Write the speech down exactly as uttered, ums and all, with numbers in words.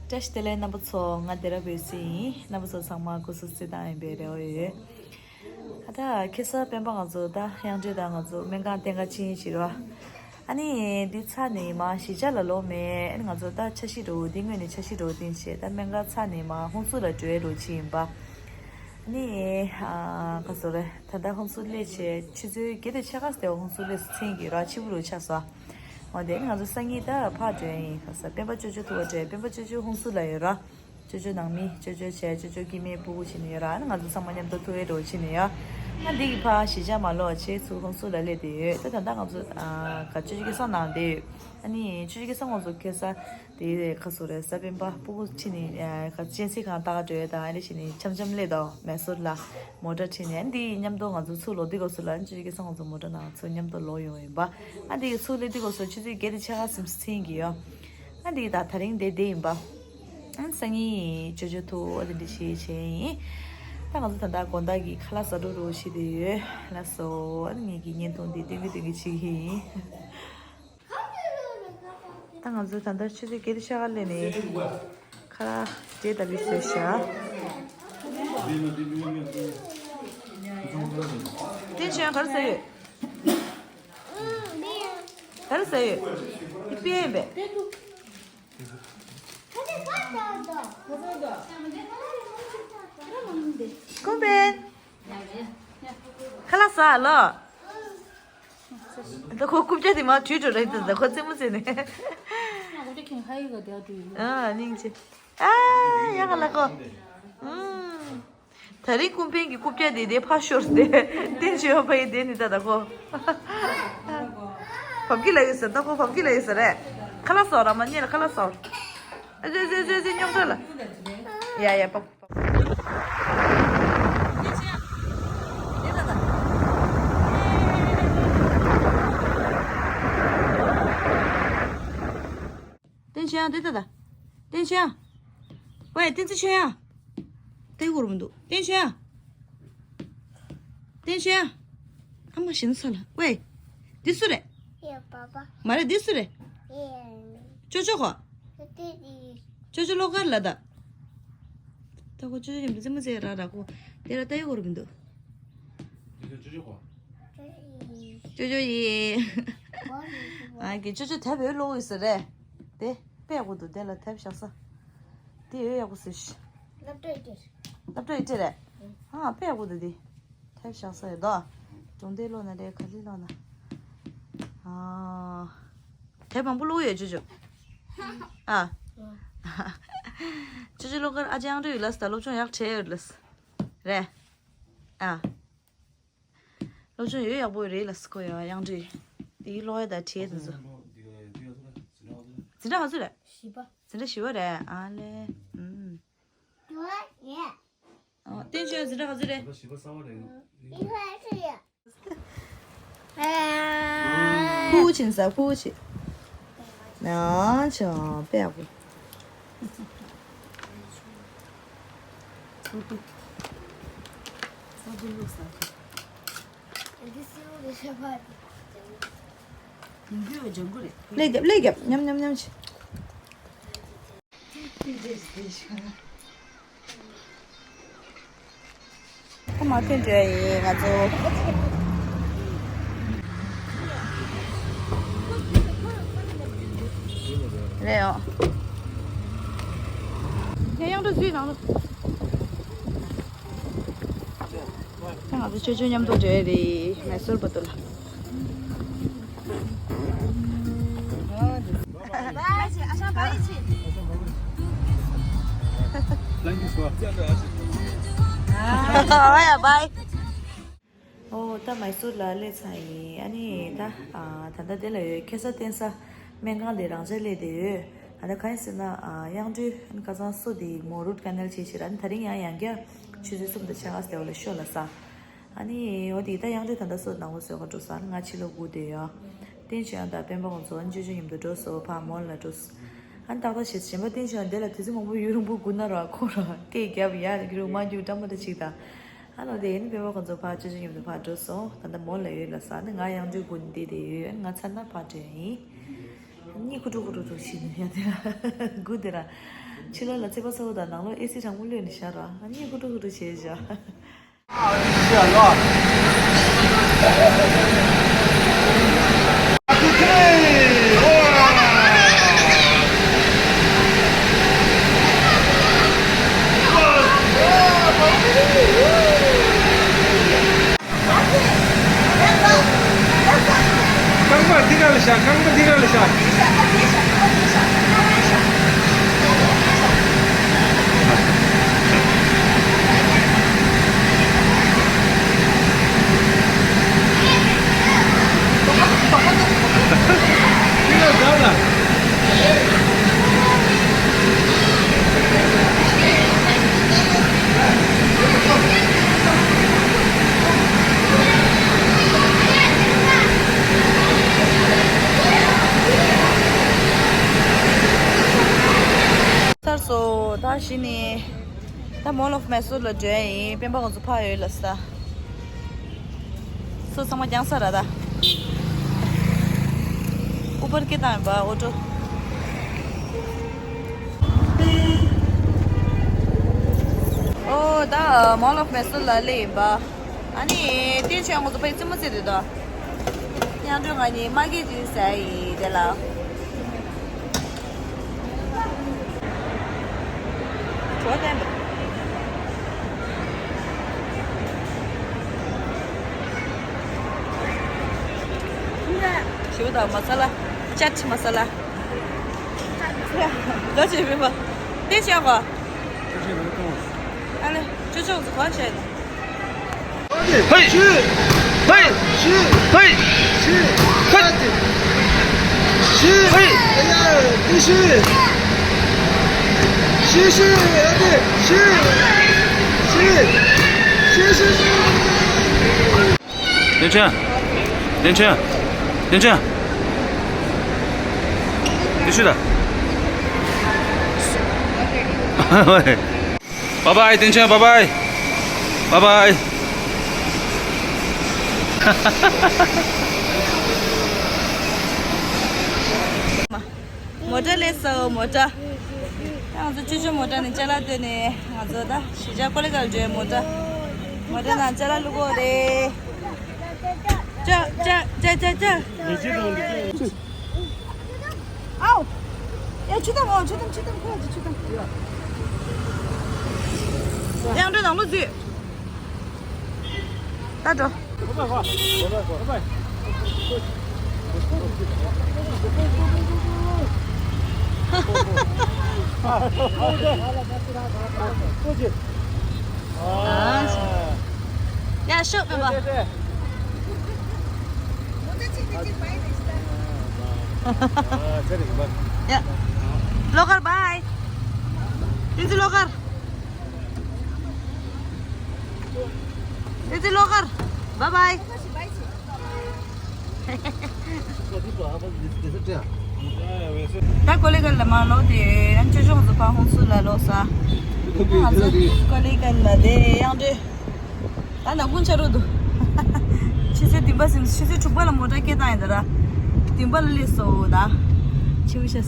བཀྲ་ཤིས་བདེ་ལེགས་རྣམ་པ་ཚོ། ང་སྡེ་ར་བོད་སི་ཡིན། རྣམ་པ་ཚོ་ཚང་མ་སྐུ་གཟུགས་གསལ་ཐང་ཡིན་པའི་རེ་བ་ཡོད། ད་ལྟ་ཁ་སང་སྤེན་པ་ང་ཚོ་ད་གཡང་སྒྲོལ་དང་ང་ཚོ་སྨན་ཁང་བསྟེན་ག་ཕྱིན་ཕྱིར་རོ། ཨ་ནི་འདི་ཚར་ནས་མར་གཞིས་ཆགས་ལ་ལོག་མེད། ཨ་ནི་ང་ཚོ་ད་འཆར་གཞི་འགྲོ་འདི་སྔོན་ནས་འཆར་གཞི་འགྲོ་བསྟན་བྱས། ད་སྨན་ཁང་ཚར་ནས་མར་ཧུན་སུར་ལ་འགྲོ་ཡ་འགྲོ་ཕྱིན་ཡིན་པ། ཨ་ནི་ཨ་ག་ཟེར་རེད། ད་ལྟ་ཧུན་སུར་སླེབས་བྱས་ཆུ་ཚོད་བརྒྱད་དང་ཕྱེད་ཀ་ཙམ་ཧུན་སུར་སླེབས་སོང་། མཚན་གྱི་ར་ཆི་བུ་རུ་ཆགས་སོང་། འོ་དེ་ནི་ང་ཚོ་སང་ཉིན་ད་ཕར་འགྲོ་ཡ་ཡིན། ག་ཟེར་སྤེན་པ་ཅོ་ཅོ་ཐུག་པ་འགྲོ་ཡ། སྤེན་པ་ཅོ་ཅོ་ཧུན་སུར་ལ་ཡོད་ར། ཅོ་ཅོ་ནང་མི་ཅོ་ཅོ་བྱས། ཅོ་ཅོ་སྐྱེ་དམན་སྤུ་གུ་བྱས་ནས་ཡོད་ར། ཨ་ནི་ང་ཚོ་ཚང་མ་མཉམ་དུ་ཐུག་ཡ་འགྲོ་བྱས་ནས་ཡོད། ཨ་འདི་གི་ཕར་གཞིས་ཆགས་མར་ལོག་བྱས་ཚུར་ཧུན་སུར་ལ་སླེབས་བསྡད་ཡོད། ད་ད་ལྟ་ང་ཚོ་ཨ་ག་ཅོ་ཅོ་སྐལ་བཟང་ནང་བསྡད་ཡོད། ཨ་ནི་ཅོ་ཅོ་སྐལ་བཟང་ང་ཚོ་ཁ་སང་དེ་ག་ཟེར་རེད། གཟའ་སྤེན་པ་སྤུ་གུ་ཁྲིད་ནས་ཨ་ག་གཅན་གཟན་ཁང་ལྟ་ག་འགྲོ་ཡ་དང་། ཨ་ནི་བྱས་ནས་འཆམ་འཆམ་སླེབས་དང་མེ་སོར་ལ་མོ་ཊ་ཁྲིད་ནས། ཨ་ནི་འདི་མཉམ་དུ་ང་ཚོ་ཚུར་ལོག་དུས་སྐབས་སུ་ལ། ཨ་ནི་ཅོ་ཅོ་སྐལ་བཟང་ང་ཚོ་མོ་ཊ་ནང་ཚུར་མཉམ་དུ་ལོག་ཡོང་ཡིན་པ། ཨ་འདི་ཚུར་སླེབས་དུས་སྐབས་སུ་ཆུ་ཚོད་བརྒྱད་དང་ཕྱེད་ཀ་ཙམ་ཕྱིན་གྱི་ཡོད། ཨ་འདི་ད་ད་རིང་འདི་བསྡད་ཡིན་པ། ཨ་སང་ཉིན་ཅོ་ཅོ་ཐུག་ཨ་དེ་འདྲ་ཞིག་བྱས་ཡིན། ད་ང་ཚོ་ད་ལྟ་དགོང་དག་གི་ཁ་ལག་ཟ་འགྲོ་འགྲོ་བྱེད་དུ་ཡོད། ལགས་སོ། ཨ་ནི་ངེད་ཀྱི་བརྙན་ཐུང་འདི་སྟོན་གི་སྟོན་གི་བྱེད་ཀྱི་ཡིན། ད་ང་ཚོ་ད་ལྟ་ཆུ་ཚོད་བརྒྱད་དང་ཕྱེད་ཀ་སླེབས་ནས་ཁ་ལག་འབྲས་ལྡབ་བཟོས་བཞག་བསྟན་ཆོས་ག་རེ་ཟ་ཡོད། ག་རེ་ཟ་ཡོད། འདི་པེ་ཡིན་པས། ཀུན་ཕན། ཁ་ལག་ཟ་ལོ། ད་ཁོ་རྐུབ་བཀྱག་དེ་མར་བྲུས་འགྲོ་རེད། ད་ཁོ་རྩེད་མོ་རྩེ་ནས། ཨ་སྙིང་རྗེ། ཨ་ཡག་ག་ལ་ཁོ། ཨུམ། ད་རིང་ཀུན་ཕན་གྱི་རྐུབ་བཀྱག་དེ་དེ་ཕར་ཤོར་ཏེ་བསྟན་ཆོས་ཕ་ཡི་དེ་ནི་ད་ད་ཁོ། བབ་ཀྱི་ལ་ཡོད་ཟེར། ད་ཁོ་བབ་ཀྱི་ལ་ཡོད་ཟེར་རེད། ཁ་ལག་ཟ་ར་མ་ཉེ་ལ་ཁ་ལག་ཟ། ཨ་ཟེ་ཟེ་ཟེ་ཟེ་སྙོག་དྲ་ལ། ཡ་ཡ་བབ། བསྟན་ཆོས་ཡང་འདི་ལྟ་ད། བསྟན་ཆོས་ཡང་། ཝེ་བསྟན་ཆོས་ཡང་། ལྟ་གི་མི་འདུག་བསྟན་ཆོས་ཡང་། བསྟན་ཆོས་ཡང་། ཨ་མ་ཞིག་ན་ས་ལ་ཝེ། འདི་སུ་རེད། ཡ་པ་པ། མ་རེད་འདི་སུ་རེད། ཡ། ཅོ་ཅོ་ཁོ། ཏི་ཏི། ཅོ་ཅོ་ལོག་གར་ལ་ད། ད་ཁོ་ཅོ་ཅོ་ཉམས་དུ་རྩེད་མོ་རྩེ་ར་ར་ཁོ། དེ་ར་ལྟ་གི་མི་འདུག་ཅོ་ཅོ་ཅོ་ཅོ་ཁོ། ཅོ་ཅོ་ཡི། ཨ་ཀི་ཅོ་ཅོ་དེབ་ཡོད་ལོག་ཡོད་ས་རེད། དེ་དཔེ་ཡག་པོ་འདུག་དེ་ལ་དེབ་བཞག་ས། དེ་ཡོད་ཡག་པོ་ཟེར་ཤི། སློབ་གྲྭའི་གྲས། སློབ་གྲྭའི་གྲས་རེད། ཨ་དཔེ་ཡག་པོ་འདུག་དེ། དེབ་བཞག་ས་ཡོད་དོ། གྲོང་སྡེ་ལོག་ན་རེད། ག་ལི་ལོག་ན། ཨ། དེབ་མང་པོ་ལོག་ཡོད་ཅོ་ཅོ། ཨ། ཅོ་ཅོ་ལོག་གར་ཨ་ཅག་གཡང་སྒྲོན་ཡོད་ལ་ས། ད་སློབ་སྦྱོང་ཡག་བྱས་ཡོད་ལ་ས། རེད། ཨ། སློབ་སྦྱོང་ཡོད་ཡག་པོ་རེད་ལ་ས་ཁོ་ཡ་གཡང་སྒྲོན། དེའི་ཀློག་ཡ་དང་བྲིས་ཡ་དེ་ཚོ། འཛིན་གྲྭ་ག་ཚོད་རེད། བཞི་པ། འཛིན་གྲྭ་བཞི་པ་རེད། ཨ་ལེ། ཨུམ། ཨོ་བསྟན་ཆོས་འཛིན་གྲྭ་ག་ཚོད་རེད། བཞི་པ་གསར་པ་རེད། ཁུ་ཆེན་ཟ་ཁུ་ཆེ། ན་ཆ་པེ་ཡག་པོ། ཚོགས་འདུ། ཚོགས་འདུ་བླུགས་ས་ཁ། ལས་རྒྱབ་ལས་རྒྱབ་ཉམས་ཉམས་ཉམས་ཆེ། ཁོ་མ་ཐོན་འགྲོ་ཡ་ཡིན་ང་ཚོ། རེད་ཡོ། ཁྱེད་གཡང་སྒྲོན་ཚུར་ནང་ལ། ཁྱེད་ང་ཚོ་ཆོས་ཆོས་མཉམ་དུ་འགྲོ་ཡ་རེད། མེ་སོར་བར་དུ་ལ། Thank you so much. ཨོ་ད་མའི་སོར་ལ་སླེབས་ཚར་ཡིན། ཨ་ནི་ད་ཨ་ད་ལྟ་དེ་ལ་ཡོད། ཁ་སང་བསྟན་ས་སྨན་ཁང་དེ་རང་འཇགས་སླེབས་བསྡད་ཡོད། ད་ལྟ་གང་ཡིན་ཟེར་ན་ཨ་གཡང་སྒྲོན་ཁ་སང་སོ་དེ་མོ་རུཊ་ཀ་ནལ་བྱས་ཕྱིར། ཨ་ནི་ད་རིང་ཡང་ཡང་བསྐྱར་ཆུ་ཚོད་གསུམ་དང་ཕྱེད་ཀ་ཙམ་ལ་ཤོར་ལ་ས། ཨ་ནི་འོ་དེ་ད་གཡང་སྒྲོན་ད་ལྟ་སོ་ནང་ལ་བཟོས་ག་འགྲོ་ས། ཨ་ནི་ང་ཕྱི་ལོགས་སྒུག་བསྡད་ཡོད། བསྟན་ཆོས་ཡང་དང་སྤེན་པ་ཁོང་ཚོ་ཨ་ནི་ཅོ་ཅོ་མཉམ་དུ་འགྲོ་སོང་། ཕར་མོལ་ལ་འགྲོ་སོང་། ཨ་ནི་ཏག་ཏག་བྱས་གཞན་པ་བསྟན་ཆོས་ཡང་དེ་ལ་དུས་ཚོད་མང་པོ་ཡུན་རིང་པོ་སྒུག་ན་ར་ཁོ་ར་སྐད་རྒྱབ་ཡ་རྒྱུ་རུ་མ་རྒྱུ་འདྲ་མོ་འདྲ་ཅིག་དང་། ཨ་ལོ་དེ་ཡིན་སྤེན་པ་ཁོང་ཚོ་ཕར་ཅོ་ཅོ་མཉམ་དུ་ཕར་འགྲོ་སོང་། ད་ལྟ་མོལ་ལ་ཡོད་ལ་ས། ཨ་ནི་ང་གཡང་སྒྲོན་སྒུག་ནས་བསྡད་དེ་ཡོད། ཨ་ནི་ང་ཚར་ན་ཕར་འགྲོ་ཡ་ཡིན། གཉིད་ཁུག་དྲུག་ཁུག་དྲུག་དྲུག་བྱས་ནས་ཡ་དེ་ལ་སྒུག་དེ་ར། ཕྱི་ལོགས་ལ་ཚད་པ་གསར་པ་དང་ནང་ལོགས་ཨེ་སི་གྲང་མོ་གློད་ནས་བཞག་ར། ང་གཉིས་ཧུ་ཀྲུག་ཧུ་ཀྲུག་བྱས་བཞག་རྐང་པ་འདི་སྒང་ལ་བཞག་རྐང་པ་འདི་སྒང་ལ་བཞག་ཚར་སོང་། ད་གཞི་ནས་ད་Mall of Mysore ལ་འགྲོ་ཡ་ཡིན། སྤེན་པ་ང་ཚོ་ཕར་ཡོད་ལ་ས། སོ་ཚང་མ་རྒྱང་ས་ར་ད། ཨུ་བར་སྐད་བཏང་ཡོད་པ་ཨོ་ཊོ། ཨོ་ད་Mall of Mysore ལ་སླེབས་ཡིན་པ། ཨ་ནི་དེ་ཆོས་ང་ཚོ་ཕའི་རྩེད་མོ་རྩེ་དུས་དོ། མཉམ་དུ་ང་གཉིས་མ་སྐད་ཅིག་ཟ་ཡི་དེ་ལ། གྲོ་བསྟན་པ། ཞིབ་དང་མ་ས་ལ། ཅཊ་མ་ས་ལ། ལོ་ཆེ་མིན་པ། དེ་བྱས་གོ། ཨ་ལེ། ཅོ་ཅོ་གོ་བྱས་ནས། ཧེ། ཧེ། ཧེ། ཧེ། ཧེ། ཧེ། ཧེ། བདེ་ཆེན། བདེ་ཆེན། བདེ་ཆེན་ད། བའི་བའི། བདེ་ཆེན། བའི་བའི། བའི་བའི། མོ་ཊ་སླེབས་སོང་། མོ་ཊ། ང་ཚོ་ཆུ་ཆུ་མོ་ཊ་ནས་ཅ་ལག་བཏོན་ནས་ང་ཚོ་ད་གཞིས་ཆགས་ཀོ་ལི་གྷལ་འགྲོའི་མོ་ཊ། མོ་ཊ་ནང་ཅ་ལག་བླུག་གོ་རེད། ཅ་ཅ་ཅ་ཅ་ཅ། ཨའོ། ཨེ་ཆུ་དམ། ཨོ་ཆུ་དམ་ཆུ་དམ་ཁོ་ཆུ་དམ། ཡང་འགྲོ་ནང་ལོ་རྫི། ད་འགྲོ། ཡ་ཤོག་པེ་པ། ཡ། བློ་དཀར་བའི། དེ་ཚོ་བློ་དཀར། དེ་ཚོ་བློ་དཀར། བའི་བའི། ད་ཀོ་ལི་གྷལ་ལ་མར་ལོག་སྟེ་ཡང་ཆུ་ཆུང་ཚོ་ཕར་ཧོང་སུར་ལ་ལོག་ས། ང་ཚོ་ཀོ་ལི་གྷལ་ལ་དེ་ཡང་འདྲེ། ད་ནག་ཁུང་ཆ་རུ་འདུག་ཆུ་ཚོད་བདུན་པ་ཟིན། ཆུ་ཚོད་དྲུག་པ་ལ་མོ་ཊ་སྐད་བཏང་ཡིན་ད་ར། བདུན་པ་ལ་སླེབས་སོང་ད། ཆེ་བོ་ཤ།